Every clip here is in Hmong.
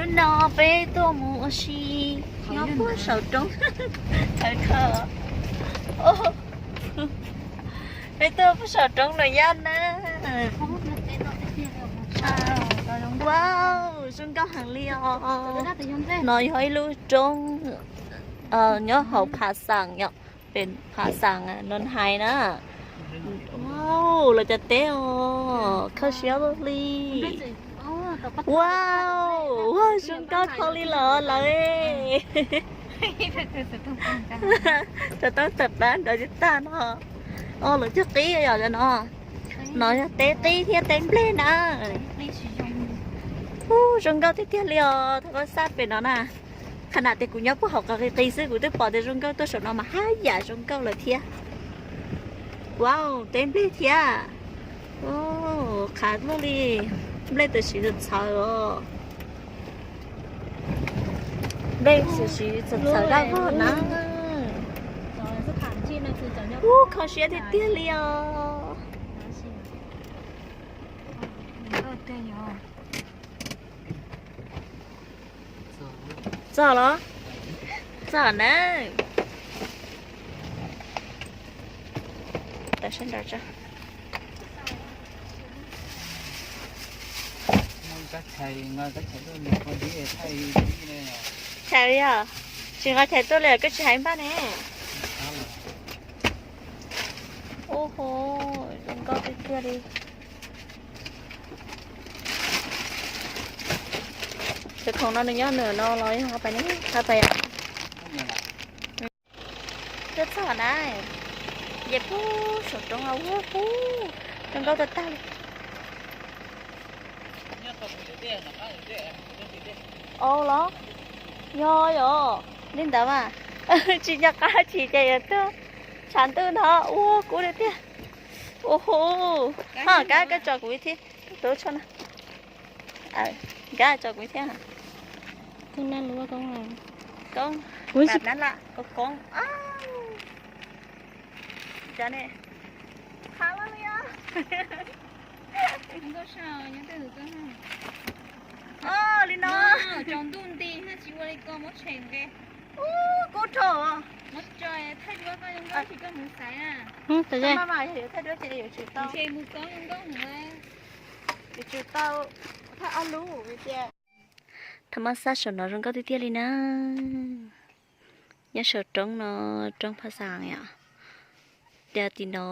No peb tuaj mus ua si nyob puag saum roob. Peb tuaj puag saum roob Nus Yaj na. Wow, zoo nkauj heev li os. No yog ib lub roob nyob hauv Phav Xaas yom, pem Phav Xaas Noos Hais na. Wow, lawv cov teb os, kho siab luaj li. Wow, zoo nkauj dhau li los lawv. Cov tau tawm pab nrov tsis tag no. O, lawv cog qib yom no. No yog teb qib thiab teb nplej na. Ub, zoo nkauj tiag tiag li os, thov koj xaj pem no na. Qhov nam tias kuv nyob puag hauv qhov qis qis xwb kuv twb pom tias zoo nkauj tuaj saum no mas haj yam zoo nkauj lawm thiab. Wow, teb nplej thiab. Qhav luaj li, nplej tam sim txawv txhawv os. Nplej tam sim txawv txhawv dab vog na. Ub, kho siab tiag tiag li os. Txog los? Txog na. Tawm sab nraud tso. Chais li yog? Tsis nqa chais tuaj li, koj tsis hais npaj ne. Ub ho, zoo nkauj tiag tiag li. Cov khoom no nws nyob nws no los yog qhov pais ne, qhov pais. Tuaj txog na, ces puag saum roob ua puag zoo nkauj tag tag li. Au los, yog yog li ntawd mas tsis nco qab chim ces yuav tuaj tshav ntuj no ua kub li tiag. Ua hu, ho kab koj tso kuv ib thiab, tus tsho na, kab tso kuv ib thiab. Koob, koob, koob. Cov ne, qab li os. Li no, tsaus ntuj nti tsis ua li ko muab tshem nqe. Ub, kub dhau. Muab tso thaij duab koj zoo nkauj tsis koj mus xaiv na. Thaij duab ces yuav tsum tau, yuav tsum tau thaij ob lub tias. Thaum mab xab saum no zoo nkauj tiag tiag li na. Nyob saum roob no, roob Phaj Xaas yom. Ces tim no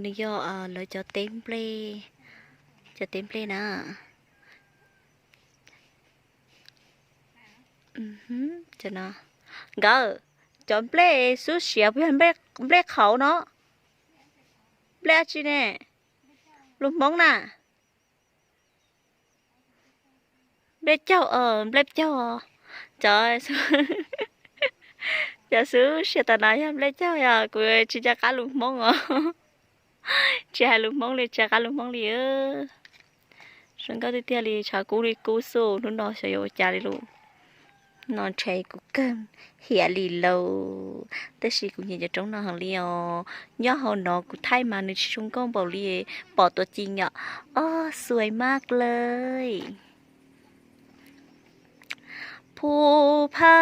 nws yog lawv cov teb nplej, cov teb nplej na. Cov no, nkawd, cov nplej xub siav puas yog nplej qhauv no? Nplej dab tsi ne? Lus Hmoob na. Nplej caug, nplej caug. Cov, cov xub siav tom no yog nplej caug, yog kuv tsis nco qab lus Hmoob os. Tsis hais lus Hmoob li, tsis nco qab lus Hmoob li. Zoo nkauj tiag tiag li, tshav kub li kub xwb, hnub no xyov yuav ua cas li lus. No ntshe kuv kawg hiam li lauj, tab sis kuv nyiam cov roob no heev li os. Nyob hauv no kuv thaij mas nws tsis zoo nkauj npaum li pom tuaj ci yom. Os, xuaim maj lawm. Phu pha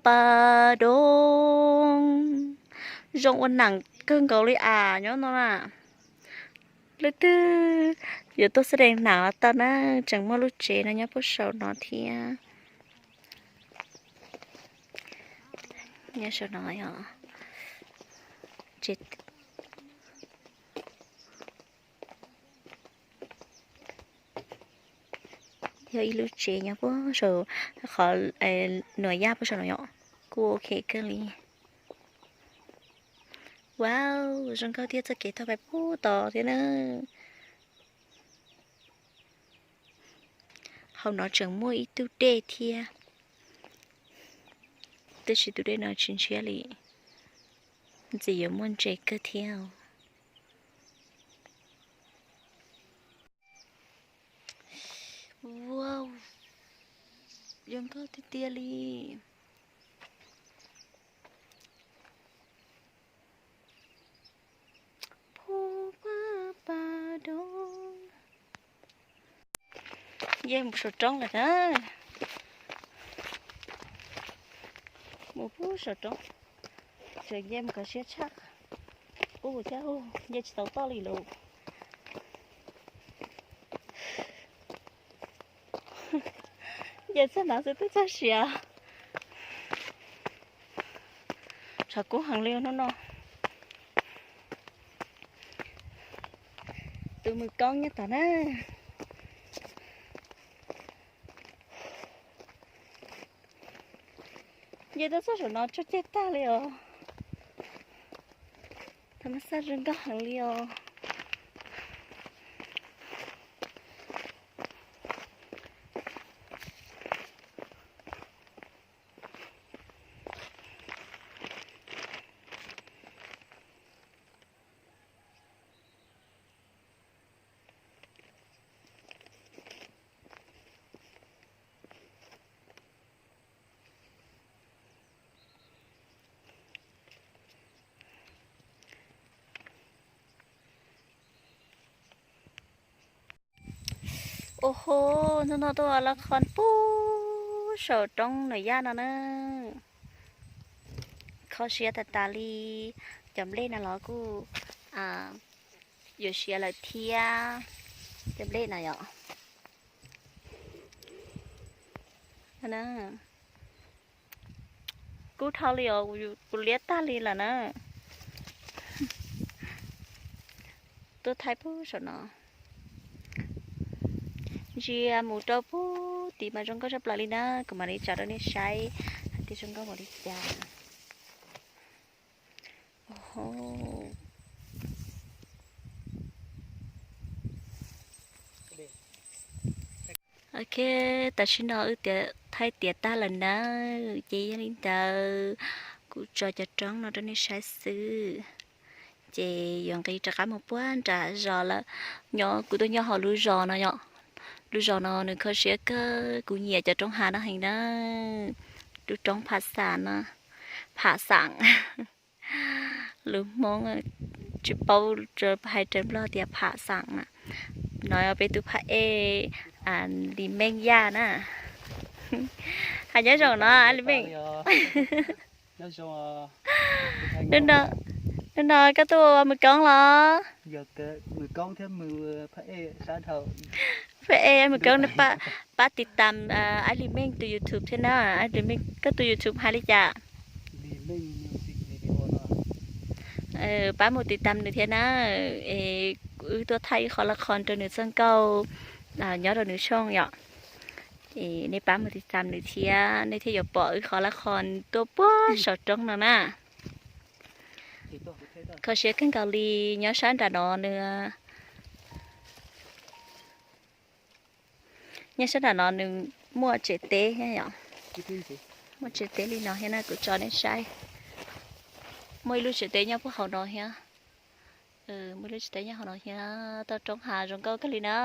pa doo, zoo ua nam kawg nkaus li as nyob no na. Lub twg yuav tuaj xab dees nam tau na, tseem muaj lub tsev no nyob puag saum no thiab. Nyob saum no yog, yog ib lub tsev nyob puag saum qhov Nus Yaj puag saum no yom, kuj ok kawg li. Wow, zoo nkauj thiab, txoj kev taug pais puag tod thiab na. Hauv no tseem muaj ib tug dej thiab, tab sis tus dej no tsis ntshiab li, ntxim yuav muaj ntses kawg thiab. Wow, zoo nkauj tiag tiag li. Phu pha pa doo. Yeej mus saum roob lawm na. Mus pub saum roob, tseem nce mus kov siab tshaj qub thiab, nce tsis tau toj li lawm. Nce txog no xwb twb txog siav. Tshav kub heev li hnub no. Tus Mws Koob nyob tod na. Nce tuaj txog saum no tso ceg tag li os. Thas mas xaj zoo nkauj heev li os. Ua ho, hnub no tuaj ua laj qhon pub saum roob Nws Yaj no na. Kho siab tas tas li. Cov nplej no los kuj yuav siav lawm thiab. Cov nplej no yom. Kub dhau li os, kuv liab tag li lawm na. Tuaj thaij pub saum no. Ntsia mus rau pub tid mas zoo nkauj tshaj plaws li na, kuv mam li tso rau nej saib hais tias zoo nkauj npaum li cas. Ok, tam sim no wb thaij tiav tag lawm nawb, ces yog li ntawd kuv tso cov roob no rau nej saib xwb. Ces yuav nqis rov qab mus puag nram zos lawm. Nyob, kuv tuaj nyob hauv lub zos no yom. Lub zos no nws kho siab kawg, kuv nyiam cov roob hav no heev na. Lub roob Pham Xam no, Pham Xam. Lus Hmoob tsis paub, hais raws Nplog tias Pham Xam na. No peb tus phab ej Lis Meej Yaj na. Hais nyob zoo no Lis Meej. Hnub no koj tuaj ua Mws Koob los? Phab ej Mws Koob, pab tiv tam Lis Meej tus YouTube thiab na. Lis Meej, koj tus YouTube hais li cas? Pab mus tiv tam nws thiab na. Es wb tuaj thaij ib qho laj qhon rau nws txoj nkauj nyob rau nws tshooj yom. Es nej pab mus tiv tam nws thiab, nej thiaj yuav pom wb qhov laj qhon tuaj puag saum roob no na. Kho siab kawg nkaus li. Nyob sab nram no nws, nyob sab nram no nws muaj tsev teb thiab yom. Muaj tsev teb li no thiab na, kuv tso nej saib. Muaj ib lub tsev teb nyob puag hauv no thiab. Muaj ib lub tsev teb nyob hauv no thiab. Toj roob hav zoo nkauj kawg li na.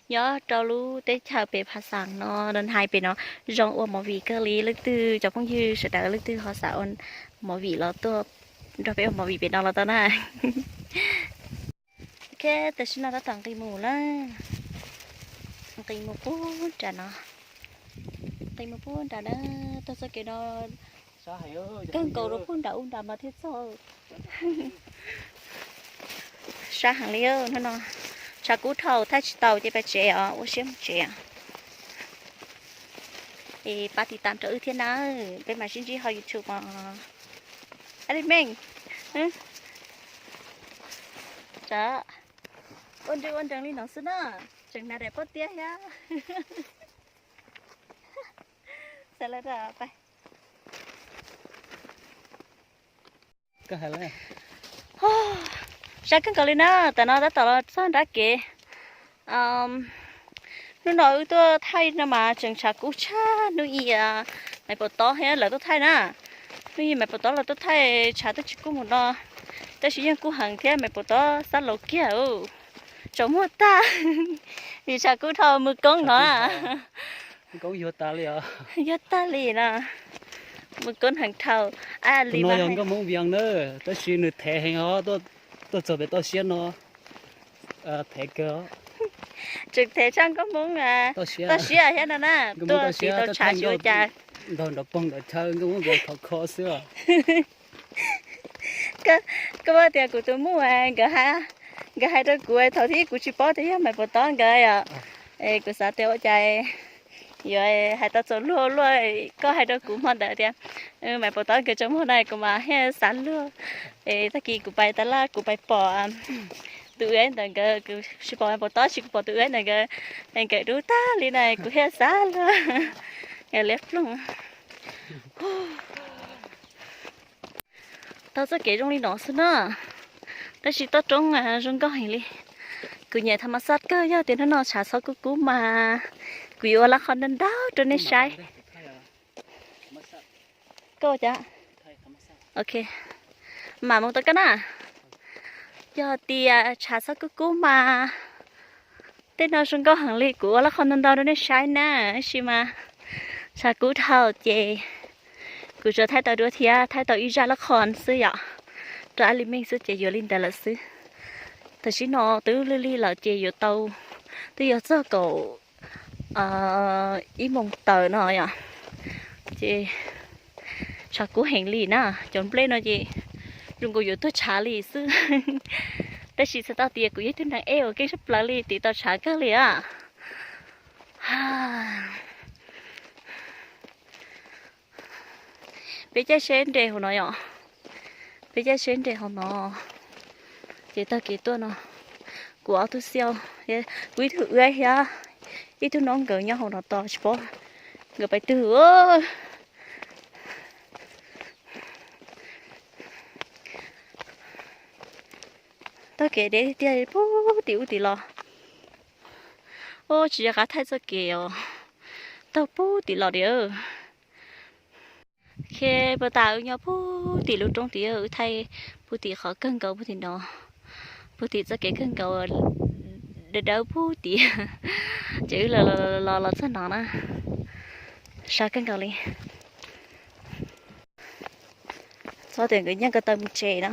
Nyob rau lub teb chaws pem Pham Xam no, no hais pem no zoo ua movie kawg li. Leej twg cov phooj ywg sawv daws leej twg ho xav ua movie los tuaj nrog peb ua movie pem no los tau na. Ok, tam sim no tab tom nqis mus lawm. Nqis mus puag nram no. Nqis mus puag nram na, taug txoj kev no kawg nkaus rau puag nram ub nram no thiaj txog. Sab heev li hnub no. Tshav kub dhau thaij tsis tau ces pab tsev os, ua siab mus tsev. Es pab tiv tam rau wb thiab na, peb mam sib ntsib hauv YouTube os. Lis Meej, ua nreeg ua nreeg li no xwb na, tseem hnav daim pob tiab thiab. Sab kawg nkaus li na, tam no tab tom los txog nrab kev. Hnub no wb tuaj thaij no mas tseem tshav kub tshaj hnub ib, Maiv Paum Tob thiab lawv tuaj thaij na. Hnub ib Maiv Paum Tob lawv tuaj thaij tshav twb tsis kub mus no, tab sis yeej kub heev thiab, Maiv Paum Tob xab laus kiag, tsaus muag tag. Vim tshav kub dhau Mws Koob no. Yuag tag li no, Mws Koob heev dhau. Tus no yog nkauj Hmoob Vias na, tab sis nws thev heev os, tuaj txog pem toj siab no, thev kawg. Tseem thev tshaj nkauj Hmoob toj siab thiab no na, tuaj tsis tau tshav tsis ua cas. Nrog nrov poog nrov chaw nkauj muab nkawd khov kho xwb. Koj tias kuv tus muam nkawd hais, nkawd hais rau kuv thaum thib ib kuv tsis paub tias yog Maiv Puas Tob nkawd os. Es kuv xav tias ua cas yuav hais tau txaus luag luaj, koj hais rau kuv hmo ntawd tias Maiv Puas Tob nkawd tsaus muag na, kuv mas thiaj xav luag. Es tag kis kuv pais tas laj kuv pais pom tus wb ntawd nkawd, kuv tsis pom Maiv Puas Tob, tsis kuv pom tus wb ntawd nkawd, nkawd dub tag li na, kuv thiaj xav luag. Nkawd liab ploog. Taug txoj kev zoo li no xwb na, tab sis toj roob zoo nkauj heev li. Kuv nyiam tha ma xaj kawg, yog tias hnub no tshav txhob kub kub mas kuv yuav ua lab qhov ntau ntau rau nej saib. Koj ua cas? Ok, mam mus tau koj na. Yog tias tshav txhob kub kub mas tej no zoo nkauj heev li, kuv ua lab qhov ntau ntau rau nej saib na, tab sis mas tshav kub dhau ces kuv tsuas thaij tau duab thiab thaij tau ib zaj lab qhov xwb yom, rau ab li meej xwb ces yuav li ntawd lawm xwb. Tam sim no twb lig lig lawm ces yuav tau, twb yuav txog kaum ib moos tawm no yom, ces tshav kub heev li na, cov nplej no ces zoo nkaus yuav tuag tshav li xwb. Tab sis txhais tau tias kuv yog ib tug neeg ej uas keej tshaj plaws li, tiv tau tshav kawg li a. Peb caij tsheb nres hauv no yom, peb caij tsheb nres hauv no ces taug kev tuaj no. Kuv ob tug xiau, kuv ib tug wb thiab ib tug noob nkawd nyob hauv no tos tsis paub nkawd pais twg. Taug kev deb tiag tiag puag tim ub tim los. Ub, tsis nco qab thaij txoj kev os, taug puag tim los diam. Khe, puag ta wb nyob puag tim lub roob tid, wb thaij puag tim qhov kawg nkaus puag tim no, puag tim txoj kev kawg nkaus dawb dawb puag tim, ces wb los los los txog no na, sab kawg nkaus li. Txhob tias nkawd nyiag ko taw mus tsev na.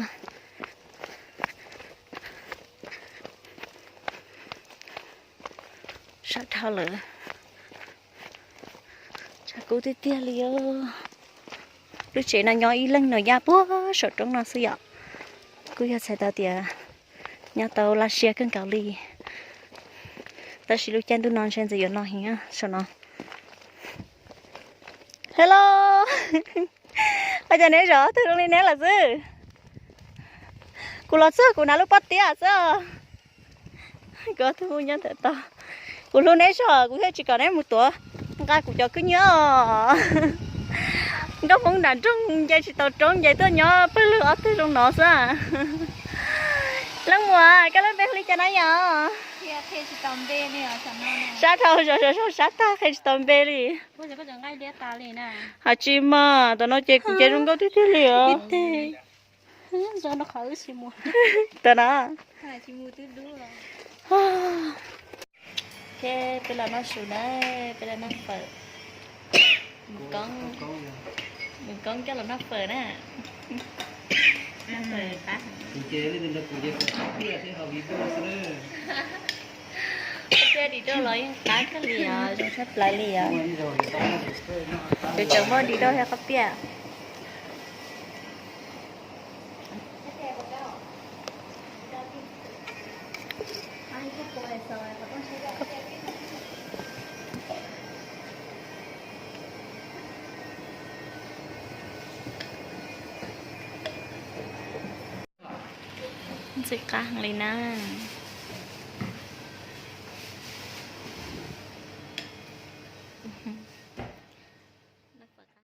Sab dhau lawm. Tshav kub tiag tiag li os. Lub tsev no nyob ib leeg no yaj puag saum roob no xwb yom. Kuj yog txhais tau tias nyob tau laj siab kawg nkaus li. Tab sis lub caij ntuj no ntshe ntxim yuav no heev saum no. Hello. Ua cas neb zaum ob tug zoo li neb lawm xwb? Kuv los txog kuv hnav lub pob tiab xwb. Kuv ob tug nyob ntawm tod. Kuv hlub neb zog kuv thiaj tsis kom neb mus tuav nqa kuv cov kwj nyiab os. Nkauj Hmoob nram nroog nce tsis tau roob nce tuaj nyob pawg lug ob tug zoo no xwb. Leej muam, koj lub npe hu li cas na yom? Sab dhau, sab tag qhia tsis tau npe li. Hais tsis mas tam no ces kuv nce zoo nkauj tiag tiag li os. Tam no. Peb los noj su na, peb los noj fawm. Mus koob coj los noj fawm na. Noj fawm qab. Qhov piaj dim roj los yeej qab kawg li os, zoo tshaj plaws li os. Cov cov muaj dim roj thiab qhov piaj. Ntxim qab heev li na.